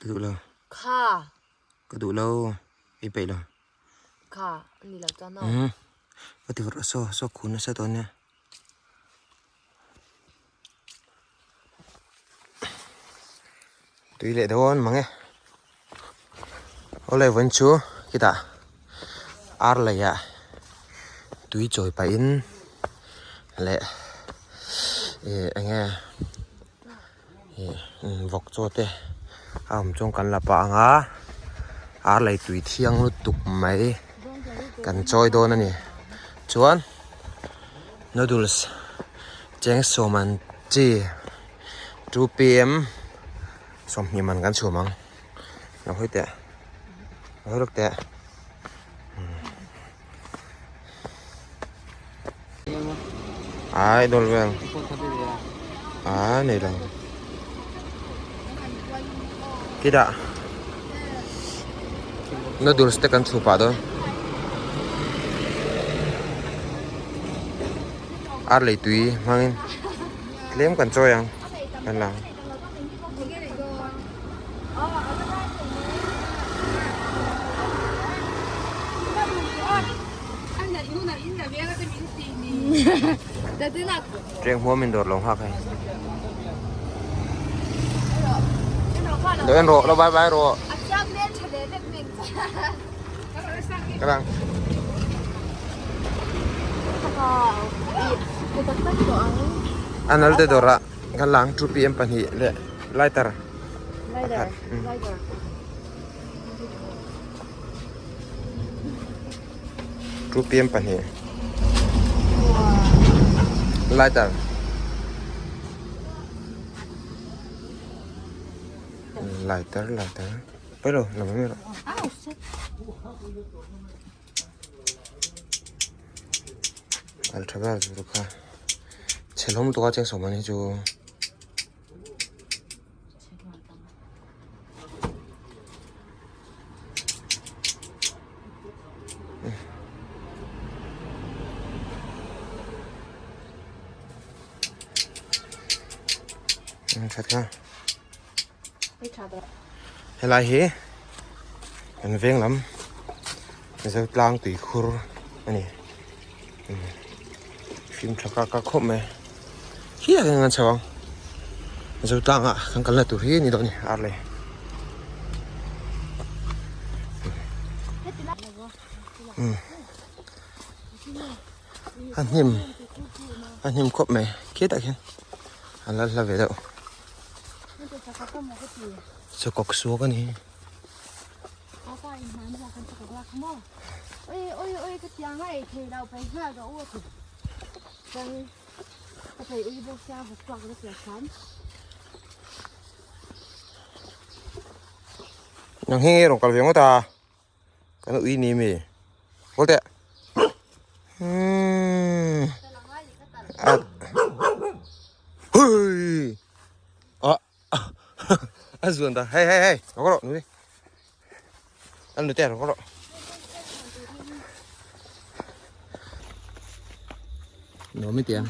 Ka duh lo. Kha. Ka duh lo. I peih lo. Kha ani lo chuan aw. Umm. Ka ti vawrh saw saw khu nasa tawh ania. Tui leh dawn mang e. Awle vawiin chu khitah ar leiah tui chawi pahin leh ih eng nge ih vawk chaw te a awm chuan kan la pah ang a ar lei tui thiang lutuk mai kan chawi dawn a ni chuan noodles cheng sawm an chi 2pm 20 man kan chhum ang lo hawi teh lo hawi lawk teh ai dawr vel a nei lo khitah noodles te kan chhu pah dawn ar lei tui hmangin tlem kan chawi ang kan la ang. Treng huam in dawr lo nghak hei. Lo en rawh, lo bye bye rawh. Ka lang. Anal te dawr ah. Kan lang 2pm pahnih leh lighter pakhat. 2pm pahnih lighter lighter lighter pailo la mai rawh. Kal tha ber tur kha chhe hlawm lutuk a cheng sawm an hi chu that kha helai hi kan veng lam Mizo tlang tui khur a ni fim tha kak kak khawp mai khi ah hian an chho ang Mizo tlang ah kan kalna tur hi a ni dawn a ni ar lei a hnim a hnim khawp mai khitah khian a la hla ve deuh. Chakawk suak a ni. Nang hi nge rawn kal ve ngawt a? Kan ui ni mi. Kawl teh. Hmm. A. Hui. A. A zuan ta. Hey hey hey. Nó có độ núi. Ăn được tè nó có độ. Nó mới tiền.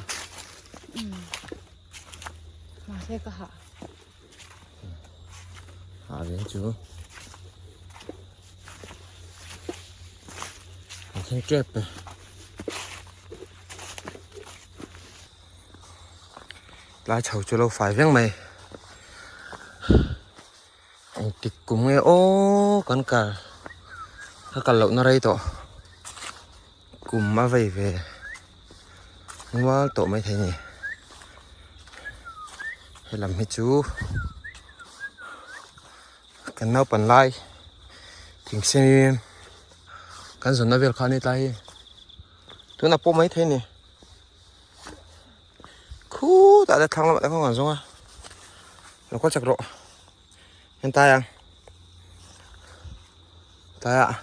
Mà xe ka ha. Ha ve chu. An thleng tep e. Tlai chho chu lo fai veng mai. Engtik kum nge aw kan kal ka kal lohna rei tawh. Kum a vei ve nual tawh maithei a ni. Helam hi chu kan naupan lai thing sen kan zawnna vel kha a ni tlai hi tunah pawh maithei a ni. Khutah te thlang lamah te khaw kan zawng a lo kal chak rawh hentai ang tlaiah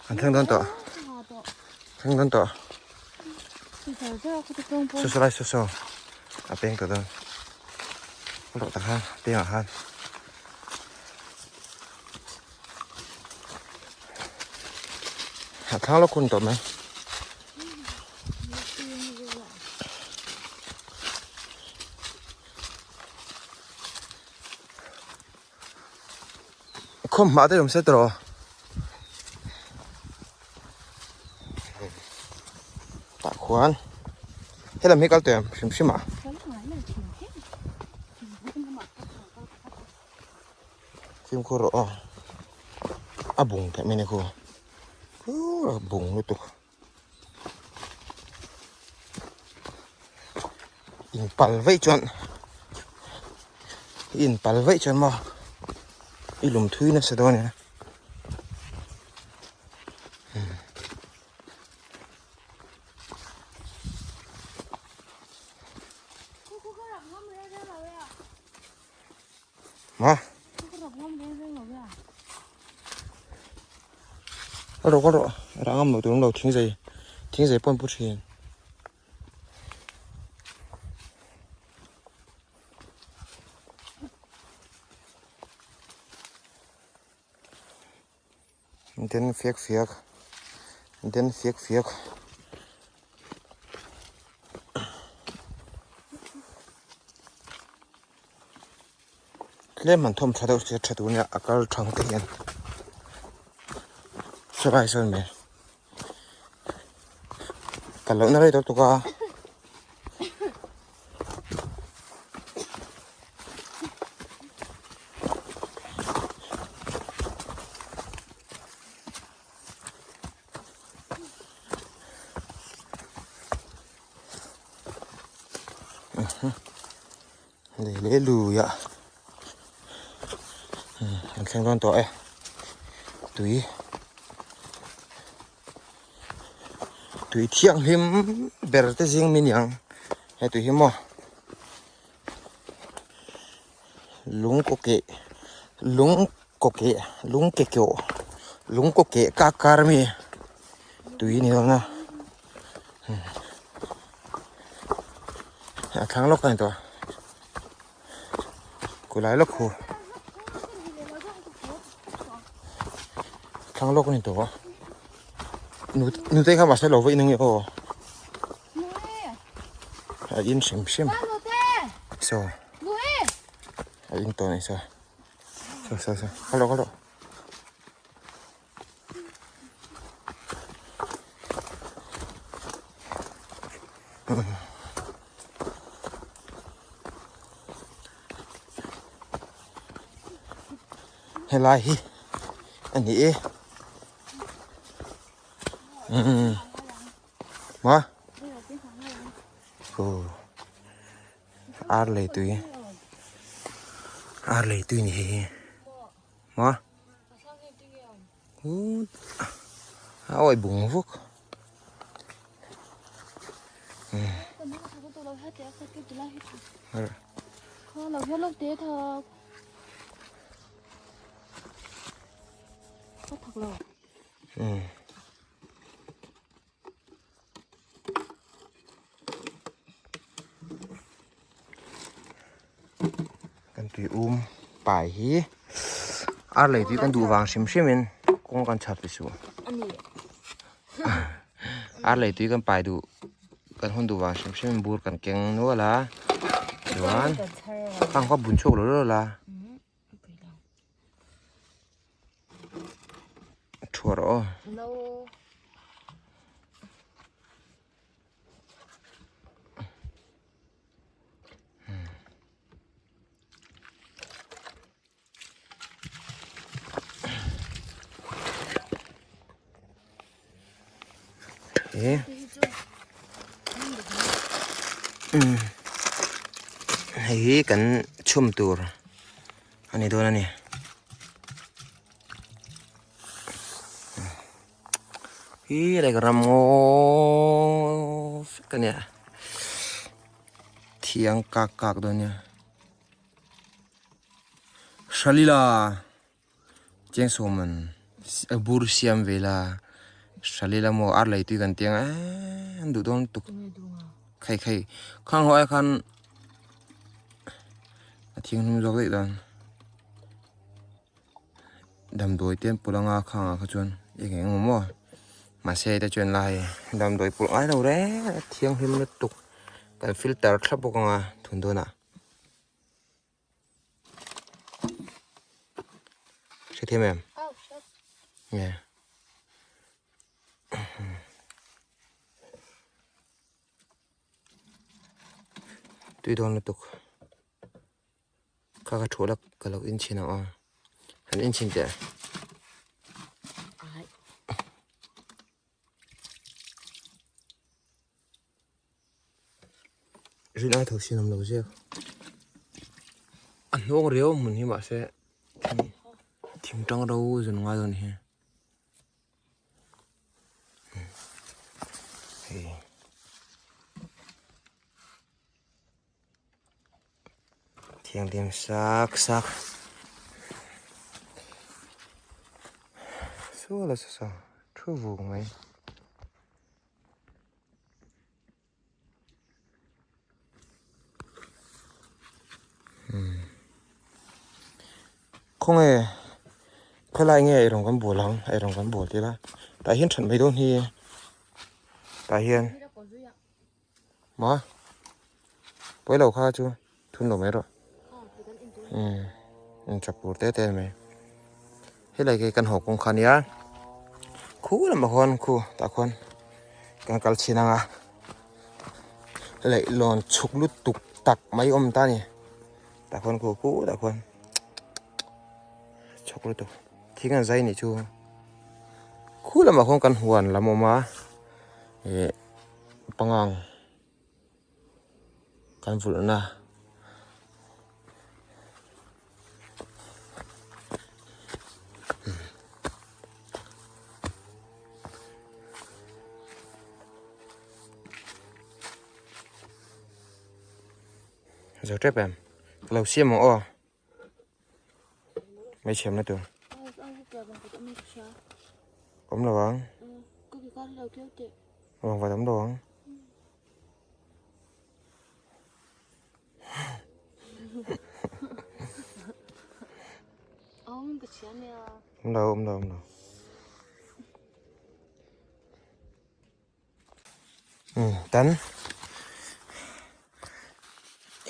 an thleng dawn tawh thleng dawn tawh saw saw lai saw saw a peng tawh dawn a rawh tak khan pengah khan. A thlang lawk hun tawh mai. Khawm hmah te awm se tawh. Tah khuan helam hi kal tawh em hrim hrim ah. Fimkhur rawh aw. A bung theih mai ni khu. A bung lutuk. In pal veih chuan i in pal veih chuan maw i lum thui nasa dawn nia. Ma. Ka rawh ka rawh rah ngam loh tur awm lo thing zai thing zai pawh an pu thin. Den fiak fiak den fiak fiak. Tlem han thawm tha deuh se tha tur nia a kal thang te hian saw lai sawn mai kal lohna rei tawh tuk a. Lei leh lui ah an thleng dawn tawh e tui tui thianghlim ber te zing mi niang he tui hi maw lung kaw keh lung kaw keh lung ke keuh lung kaw keh kak kar ami tui ni dawn a. A thlang lawk a ni tawh kulai lawk hu thlang lawk a ni tawh nu nute kha mahse lo va in ange aw a in hrim hrim saw a in tawh a ni saw saw saw saw kal rawh kal rawh. Helai hi a ni e umm maw aw ar lei tui ar lei tui ni hei hi maw. A awih bung vuk. Kan tui um pai hi ar lei tui kan duh vang hrim hrim in kawng kan chhap ti suh ar lei tui kan pai duh kan hawn duh vang hrim hrim in bur kan keng nual a chuan khang kha bun chhuak lo lo la. Thuah rawh aw. No. He. Hei hi kan chhum tur a ni dawn a ni. Hi like ram ngaw vek a nia. Thiang kak kak dawn nia. Hral ila. Chiang sawman bur siam ve la hral ila maw ar lei tui kan tiang eee an duh dawn lutuk khai khai khang ho ai khan a thianghlim zawk daih dawn damdawi te an pawlh anga khang ah kha chuan eng eng emaw maw mahse heta chuan lai damdawi pawlh ngai lo reng a thianghlim lutuk kan filter thlap bawk anga thun dawnah. Hrethiam em? Nge. Tui dawn lutuk. Kha ka thu la ka lo inchhin ang aw. Han inchhin teh. Rin ai tho sin awm lo ziak. A hnawng riau hmun hi mahse thing tang ro zun ngai dawn hi. Hei. Thianghlim sak sak. Sual a sa thu vuk mai. Khawnge khawlai nge eirawng kan bual ang eirawng kan bual ila tah hian that mai dawn hi tah hian maw pawi lo kha chu thun lo mai rawh umm inchapur te te a ni mai helai khi kan haw kawng kha ania khu lamah khuan khu tah khuan kan kal chhin ang a lei lawn chhuk lutuk tak mai awm ta a ni tah khuan khu khu tah khuan chhuk lutuk thing an zai nih chu khu lamah khuan kan huan lam a awm a ih pangang. Kan vulhna zo tep em ka lo siam ang aw mai chhem na tur awm lo ang vang vat awm lo ang. Awm lo awm lo awm lo umm tan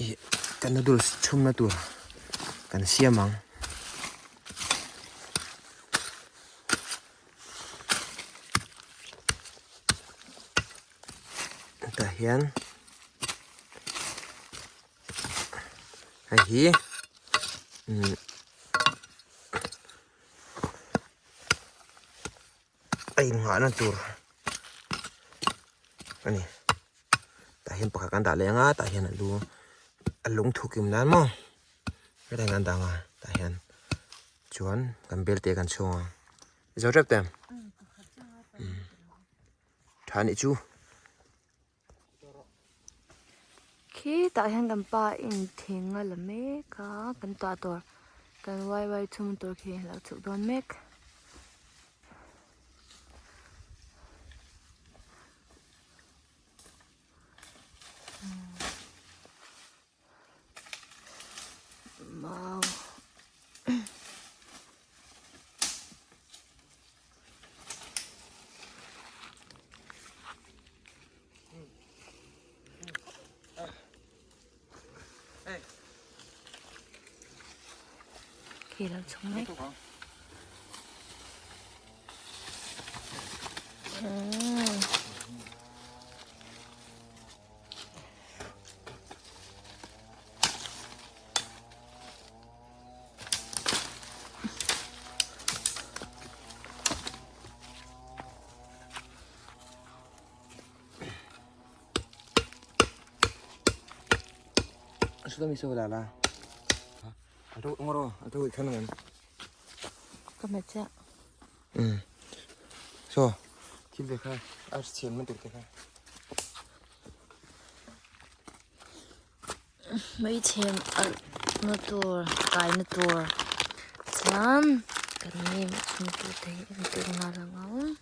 ih kan noodles chhumna tur kan siam ang. Tah hian hei hi umm a innghahna tur a ni tah hian pakhat kan dah leh ang a tah hian a lu a lung thukim nan maw hetah hian kan dah ang a tah hian chuan kan belte kan chhung a zo tep te Tha nih chu. Khi tah hian kan pa in thing a la mek a kan tah tur kan wai wai chhung tur khi a lo chhuk dawn mek. Mau. Khi lo chhung mek. Ka hmet chiah. So, thil te kha a chhian man tur te kha. Mai chhem alh na tur kai na tur chuan kan name a chhung tur te hi en tur nghal ang ang.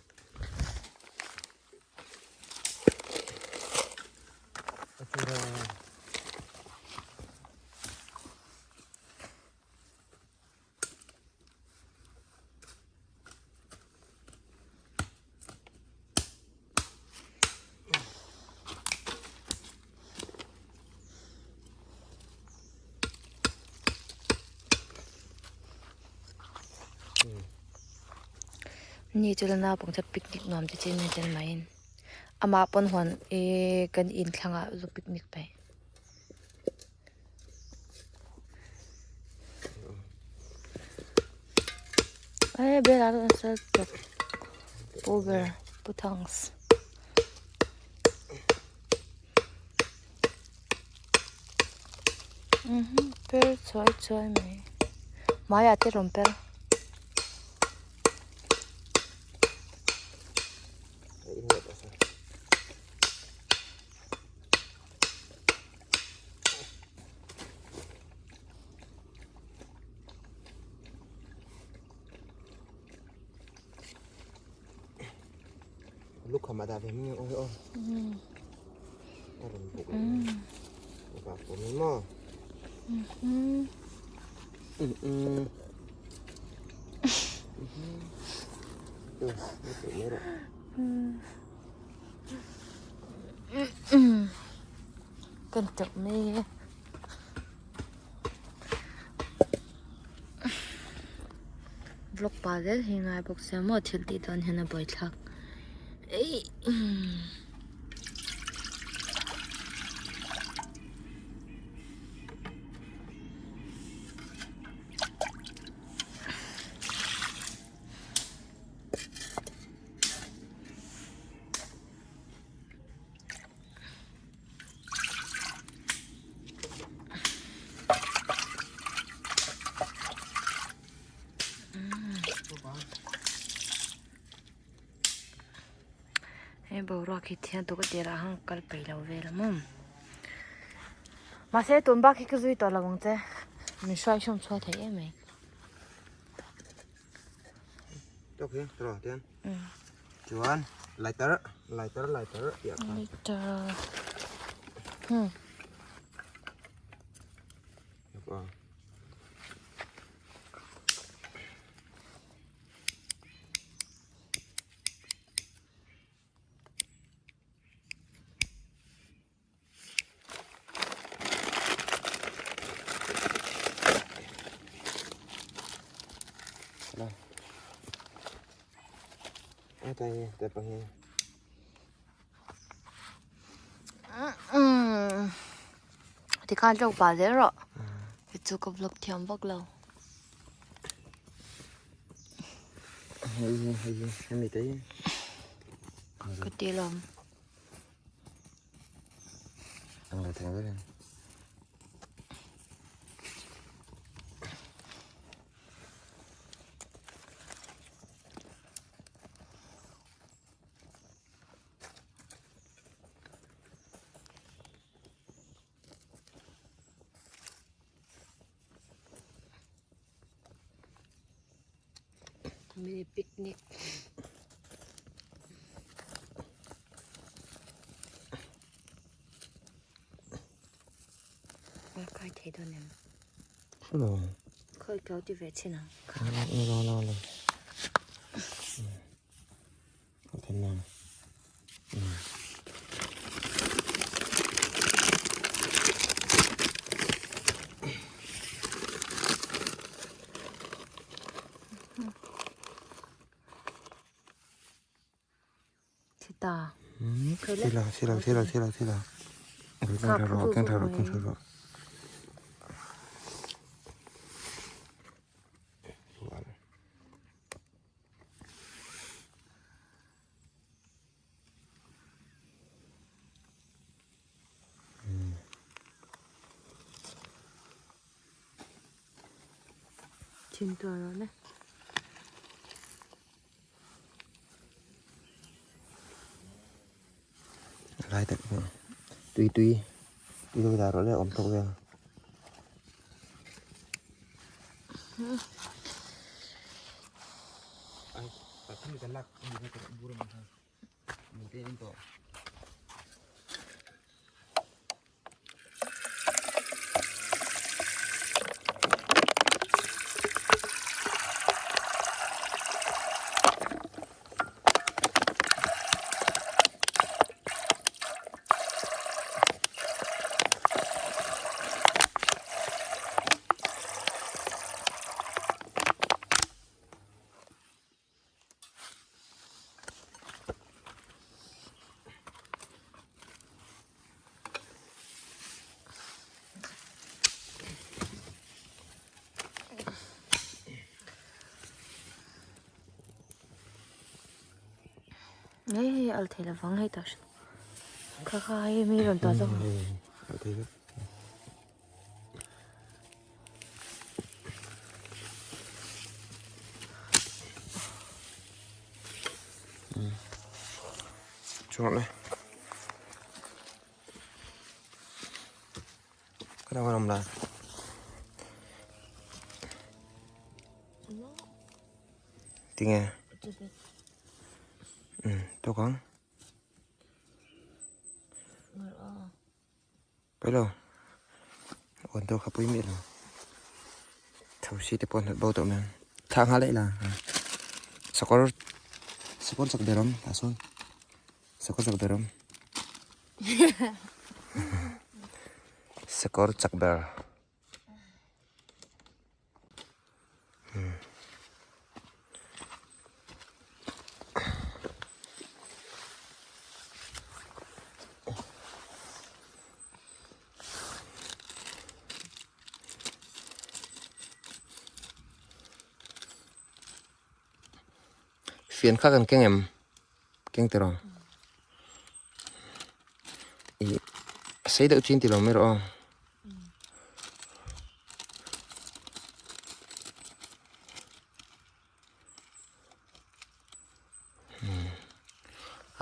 Ni chu la naupang chu picnic nuam te chin a tel maiin amah pawn huan ihh kan inthlangah zu picnic paih. Ê bela chuan sel tawp pu ber pu thanks. Per chuai chuai mai hmaiah te rawn per. Lukham a dah ve hming aw aw a rawn buk a va pawm in maw Kan teuh mai e. Vlog pah zel hi ngai bawk sia maw thil tih dawn hian a buaithlak eih. Hei boruak hi thian tawh ka tir ah khan kal peih lo vel a maw mahse tun bak hi ka zui tawh lo ang che min hruai hrawm chhuak thei em mai. Tawk hi tawh tian chuan lighter lighter lighter tih ah khan lighter Tikhan tlawk pah zel rawh hei chu ka vlog thiam vak lo. Ka ti lawm. Mini picnic. Vai kai thei dawn em? Hello. Khoi kau ti ve chin ang. Lo lo lo. Thanam. Chita. Thila thila thila thila thila. Keng tha rawh keng tha rawh keng tha rawh. Thin tuar rawh le. Lai tak tui tui tui lo dah rawh le awm tawk vel. Hei hei al thei lovang hei tak kha kha hei mi rawn tah zawk Al thei vek. Chuan le. Ka dang awm la. Tinge. Tawk ang. Pailo. Awn tawk kha pui miah lo. Thosi te pawh an hnawt bo tawh mai ang. Thla nghal daih la. Sakawr sakawr chak ber awm tah sawn. Sakawr chak ber awm. Sakawr chak ber. Fian kha kan keng em keng tiraw ih a sei deuh chin tilo mai rawh aw.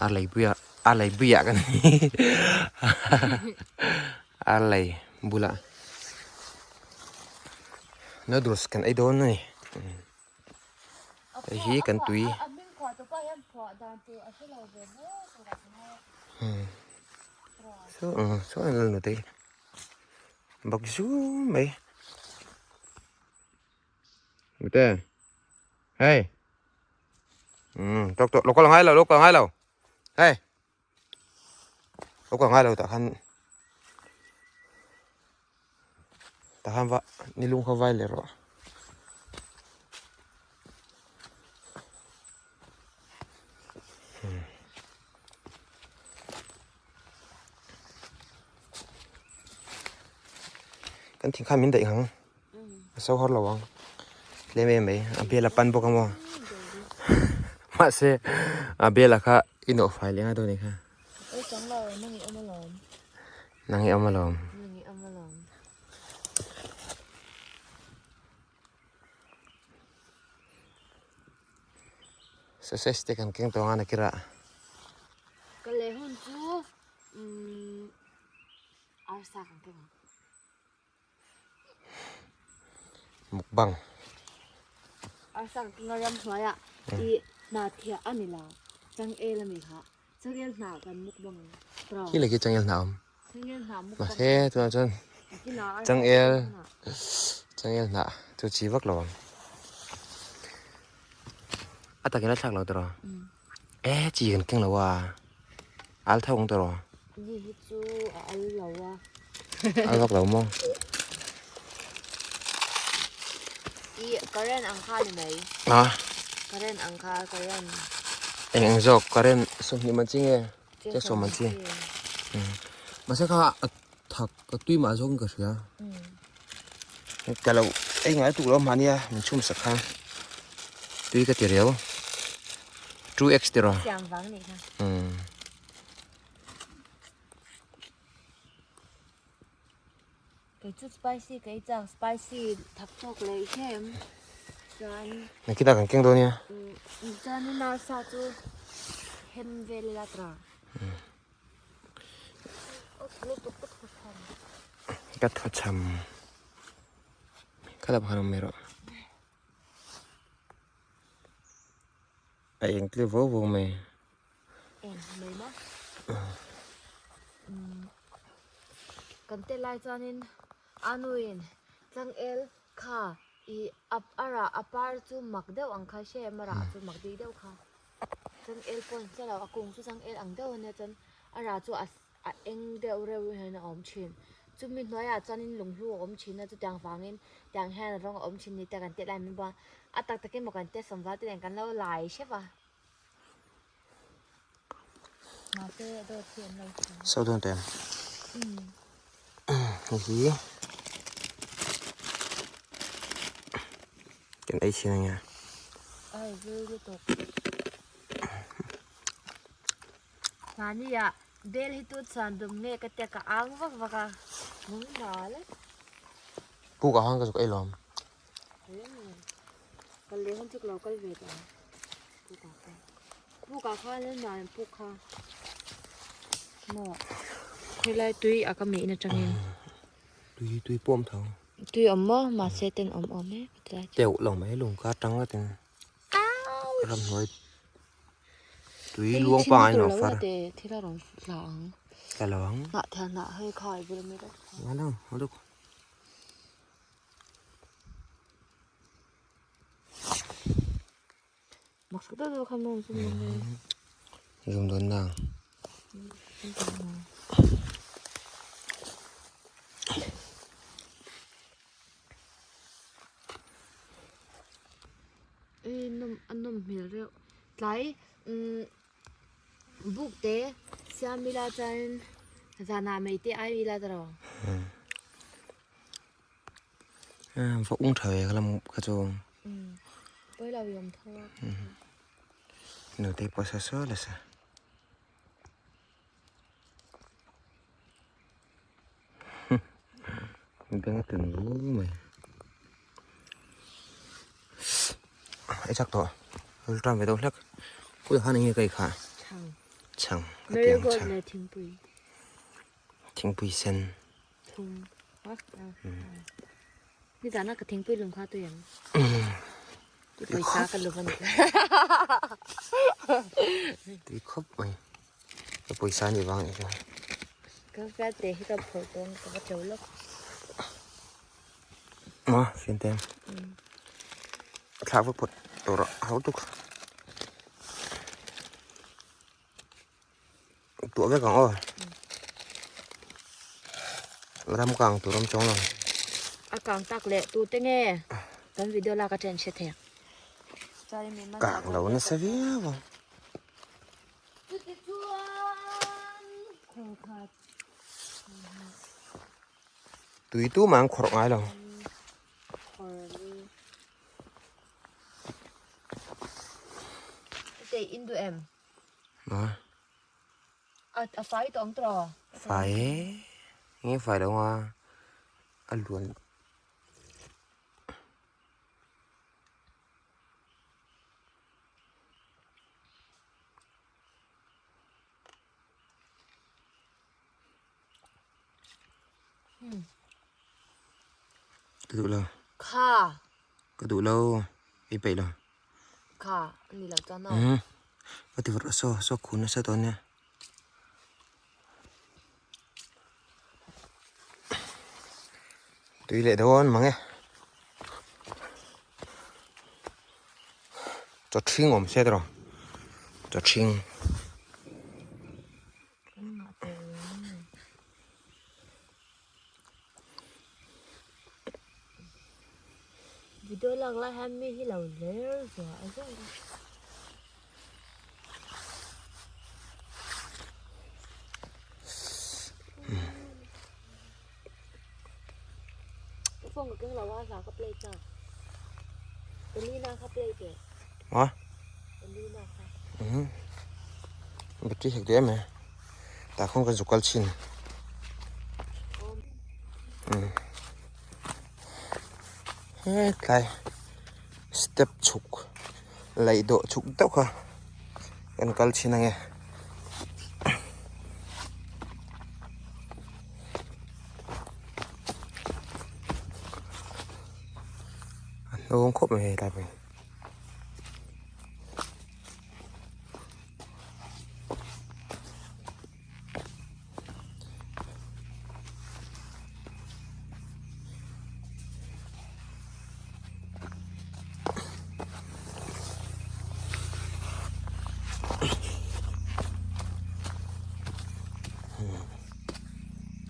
A lei buiah a lei buiah kan a lei bulah noodles kan ei dawn a ni hei hi kan tui saw an lalnu te bawk zum mai Mute hey tawk tawh lo kal ngai lo lo kal ngai lo hey lo kal ngai lo tah khan tah khan va nilung kha vai leh rawh. Kan thing khan min daih ang a so har lo ang tlem em mai a bel a pan bawk a maw mahse a bel a kha i nawh fai leh ngai dawn a ni kha nang i awm alawm Sausage te kan keng tawh ang a nakirah. Ka leh hun chu arsa kan keng ang. Mukbang. Arsa kan keng a ram hnuaiah i hna thiah a ni lo. Changel a mi kha. Changel hna kan mukbang ang. Khi leh khi changel hna awm. Mahse tunah chuan changel changel hnah chu chi vak lo ang a takin a thlak lo tawh e chi kan keng lo a al tho ang tawh ni hi chu a al lo a al vak lo maw i current ang kha ni mai a current ang kha current eng eng zawk current sawmhnih man chi nge Chiang sawm an chi. Mahse kha a thak a tui mah zawk in ka hria. Ka lo ei ngai tuk lo mahnia min chhum sak kha. Tui ka ti riau. 2x ti rawh. Siam vang nih kha. Kei chu spicy ka ei chak spicy thak tawk leh hrem chuan Nakita kan keng dawn nia. Chuan in arsa chu hem vel ila tra. Ka thaw cham. Ka la bhan awm mai rawh. A eng tle vo vo mai. Eng mai maw? Kan tel lai chuanin a nuin changel kha i a rah a par chu mak deuh ang kha hre em a rah chu mak bik deuh kha changel pawh an hre lo a kung chu changel ang deuh a nia chuan a rah chu a a eng deuh reuh hian a awm thin chumi hnuaiah chuanin lunghlu a awm thin a chutiang vangin tiang hian rawng a awm thin ni te kan tih lai mai bawk a a tak takin maw kan test awm val te nen kan lo lai hrep a. Saw dawn teh hei hi kan ei chhin ania. Mahnia bel hi tu chuan dum nge ka tia ka ang vak vak a, nung hna lek. Puk ah khan ka zuk ei lawm. Kal leh hun chu ka lo kal ve tawh ang. Puk ah khan. Puk ah khan an nuam puk kha. Maw. Khawilai tui a ka mih na tangin. Tui tui pawh awm tho. Tui awm maw mahse ten awm awm e ka ti lai chu. Teuh lo mai lung ka tang a tin. Ramhnuai tui luang pangai nuam far. Thil a rawn tla ang. Tla lo ang. Hnah thel hnah hei kha i bul ami deuh kha. Nga lo, nga deuh. Mak sak deuh deuh kha maw zum dawn e. Zum dawn nang. Ei nawm a nawm hmel reuh tlai umm buk te siam ila chuan zanah mai te ai ila ta rawh. Va ung tha ve ka lam kha chu. Pawi lo i awm tho a. Nute pawh sa saw la sa. Beng a tun vu mai. Ei chak tawh. Rul tan ve deuh hlek. Pui khan enge ka ei kha? Chhang. Chhang. Ka ti ang chhang. Thingpui. Thingpui sen. Thum. Ni zana ka thingpui lum kha tui ang. Pawisa ka lum a ni. Tui khawp mai. Ka pawisa ni vang ni chuan. Ka fian te hi ka phawrh dawn ka va tlo lawk. Maw fian te. Thlak vak phawt tur a hau tuk. Tuah vek ang aw. Ram kang tur awm chuang lo. A kang tak leh tu te nge kan video lak atang hre thei ang. Kang lo nasa viau ang. Tui tu mah an khawrh ngai lo. Fai e, nge fai lo nga a luan. Ka duh lo. Kha. Ka duh lo. I peih lo. Kha ani lo chuan aw. Ka ti vawrh saw saw khun nasa tawh ania. Tui leh dawn mang e. Chaw ṭhing awm se tawh chaw ṭhing. Video lak lai hian mi hi lo ler zuah zuah a. Ka phone ka keng lo a hla ka play chak. Elina kha play teh. Ha? Elina kha. Mhm. Battery hek duh em e. Tah khawn ka zukal chhin. Hetlai step chhuk laih dawh chhuk deuh kha kan kal chhin ange. A hnawng khawp mai hetlai pawh hi.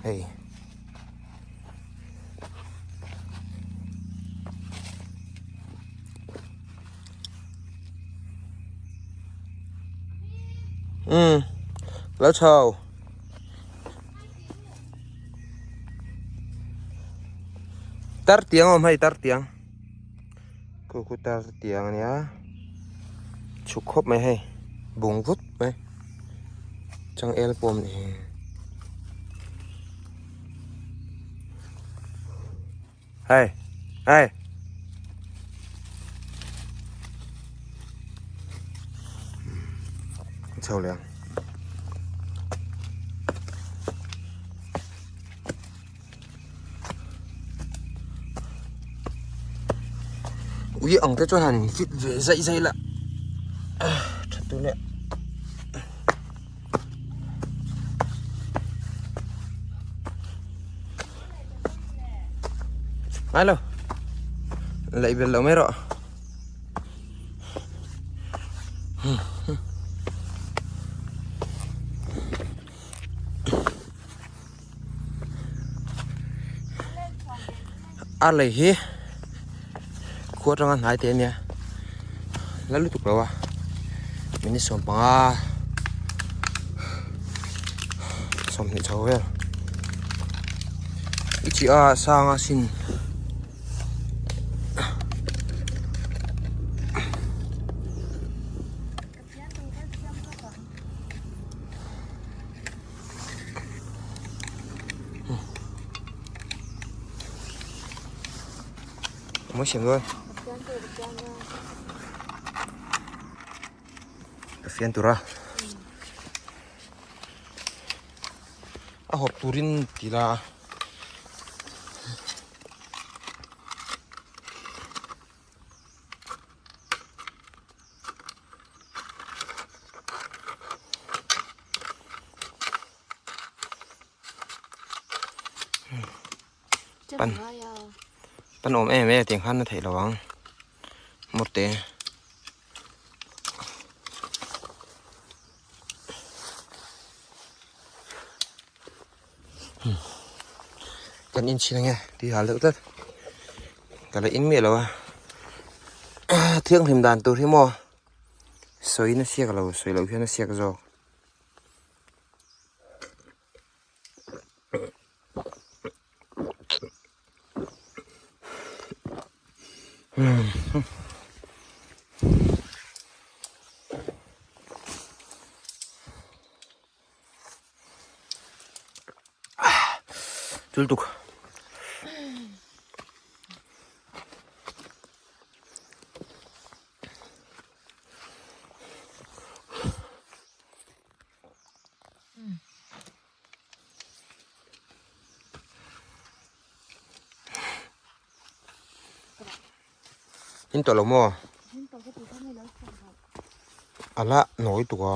Hei Umm lo chho. Tar tiang awm hei tar tiang. Khu khu tar tiang ania. Chhuk khawp mai hei. Bung vut mai. Changel pawh a awm ni hi. Hey hey chho leh ang. Ui ang te chuan han fit ve zaih zaih la tha tur leh ngai lo laih belh loh mai rawh. A lei hi khua atanga hnai te ania la lutuk lo a minute 15 20 chho vel i chi a sang a sin. Mới xem thôi. Phian tura. A hawp turin tila. Pan pan awm em em tiang khan a theih lo ang mawrte. Kan in chhin ange tui hal deuh tlat ka la in miah lo a thianghlim dan tur hi maw sawi in a siak lo sawi loh hian a siak zawk. Chul tuk. In tawh lo maw? A la nawi tuk a.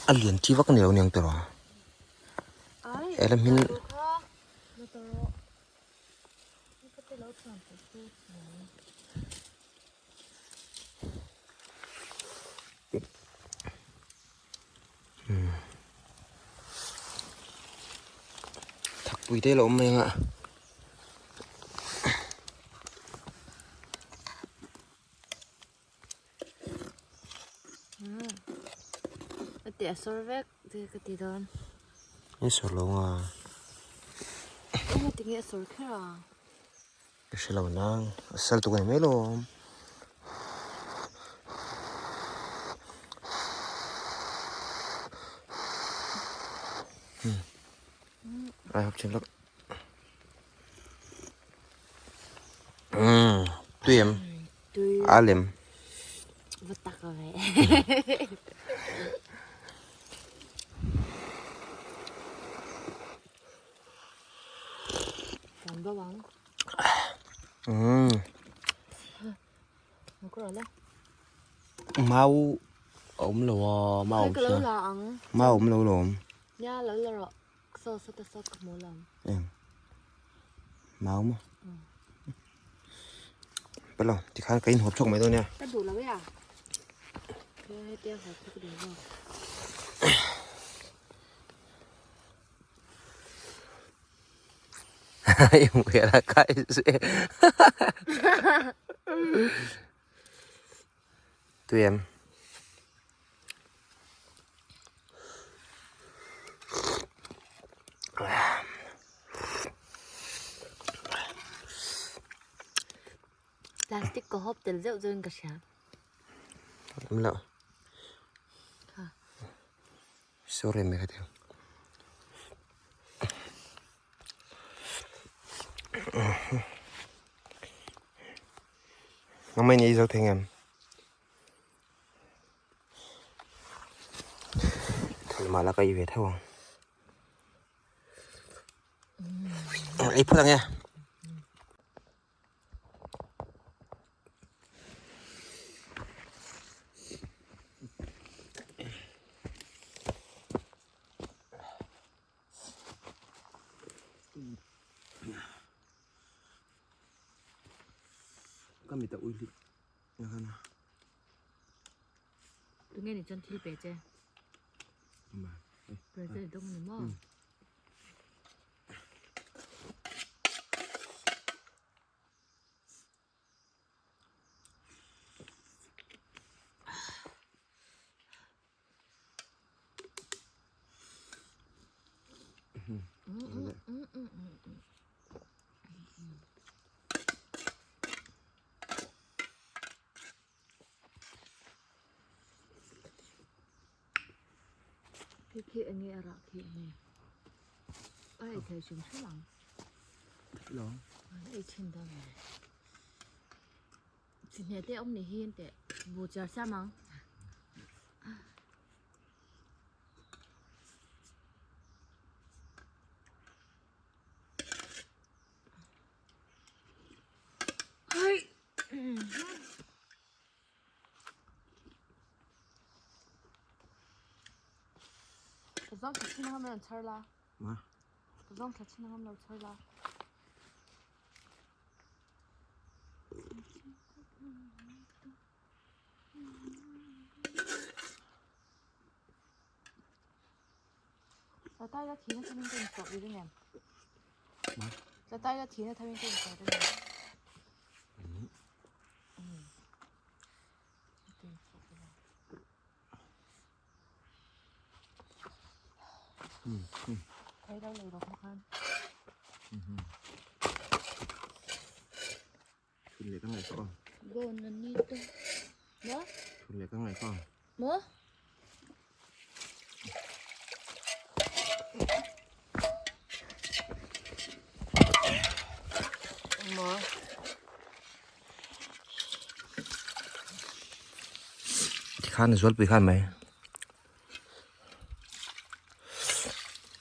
A lian chi vak a ni lo aniang tawh a. He la hmin. Thakpui te a lo awm mai ang a. A teh a sawr vek te ka ti dawn. I sawr lo nga. Eng tinge a sawr kher a? Ka hre lo nang a sal tuk a ni mai lawm. Ai hawp chin lawk. Tui em? Tui. A lem. Va tak ve. Kan bo ang. Mau a awm lo a, mau awm sia. Mau awm lo lawm. Nia lo la rawh. Saw saw te saw ka hmu lo. Eng. Mau maw? Pelo, tikhan ka inhawp chhuak mai dawn nia. Ka duh lo e a. Hetia hawp chu ka duh zawk. Tui em? Plastic ka hawp tel zeuh zeuhin ka hria. Awm loh. Sorry mai ka ti ang. Nangmah in i ei zo thei ngem? Thil mah la ka ei ve theuh ang. Ei phawt ang e. Ka mit a ui hlit Tunge ni chuan thil pe che? Present dawng ni maw? Khi khi enge a rah khi enge a ei thei hrim hrim ang a ei thin dawn nge chi hne te awm ni hi an teh bu char siam ang. Ka zawng thla chin angam lo chhar la. Ma. Ka zawng thla chin angam lo chhar la. Tla tai la thina thamin ka insawh i ring em? Ma. Tla tai la thina thamin ka insawh i ring em? Thun leh ka ngaih pawh ang. Thun leh ka ngaih pawh ang. Tikhan zualpui khan mai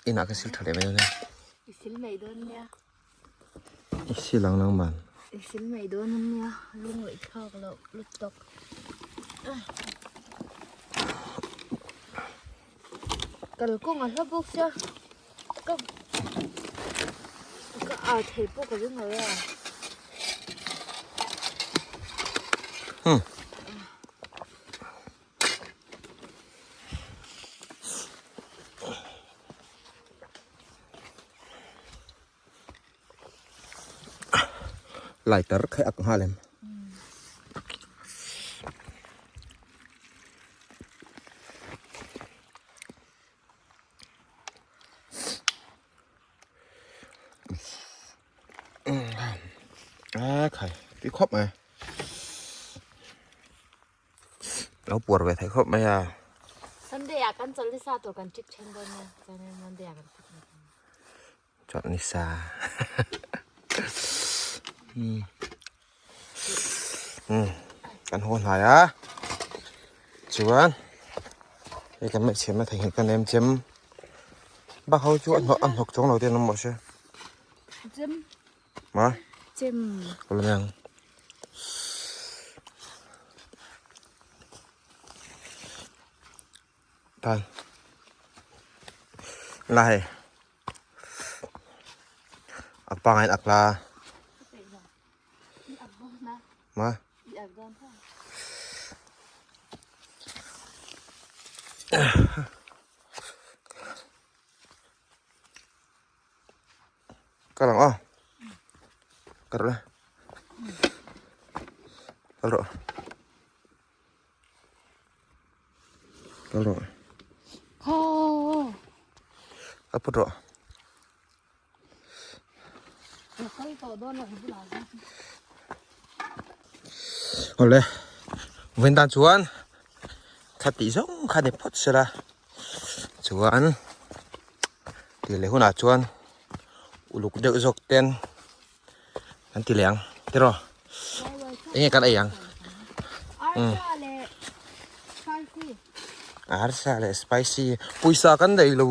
inah ka sil tha leh mai dawn nia. I sil mai dawn nia. I sil ang lang man. I sil mai dawn nia lungaih thlak loh lutuk. Kalkawng a hla bawk sia ka ka ar thei pawh ka ring lo e a. Hmm. Lighter khai ak nghal em. A khai tui khawp mai. Lo puar ve thei khawp mai a. Sunday ah kan chawlh nisa tur kan trip then dawn nia. Chuanin Monday ah kan trip mai dawn. Chawlh nisa. Kan haw hnai a. Chuan hei kan hmeichhe hma theihnghilh kan em chem. Bak ho chu a hnawk chuang lo te an awm mawh se. Chem. Ma? Chem. Awlamiang. Tan. La hei. A pangai ak la. Ma? Ka lang aw. Ka rawh le. Kal rawh. Kal rawh. Ka phut rawh. Awle. Vawiin tan chuan thla tih zawng kha ni phawt sela. Chuan tih leh hunah chuan uluk deuh zawk ten kan ti leh ang tiraw enge kan ei ang arsa leh spicy pawisa kan nei lo.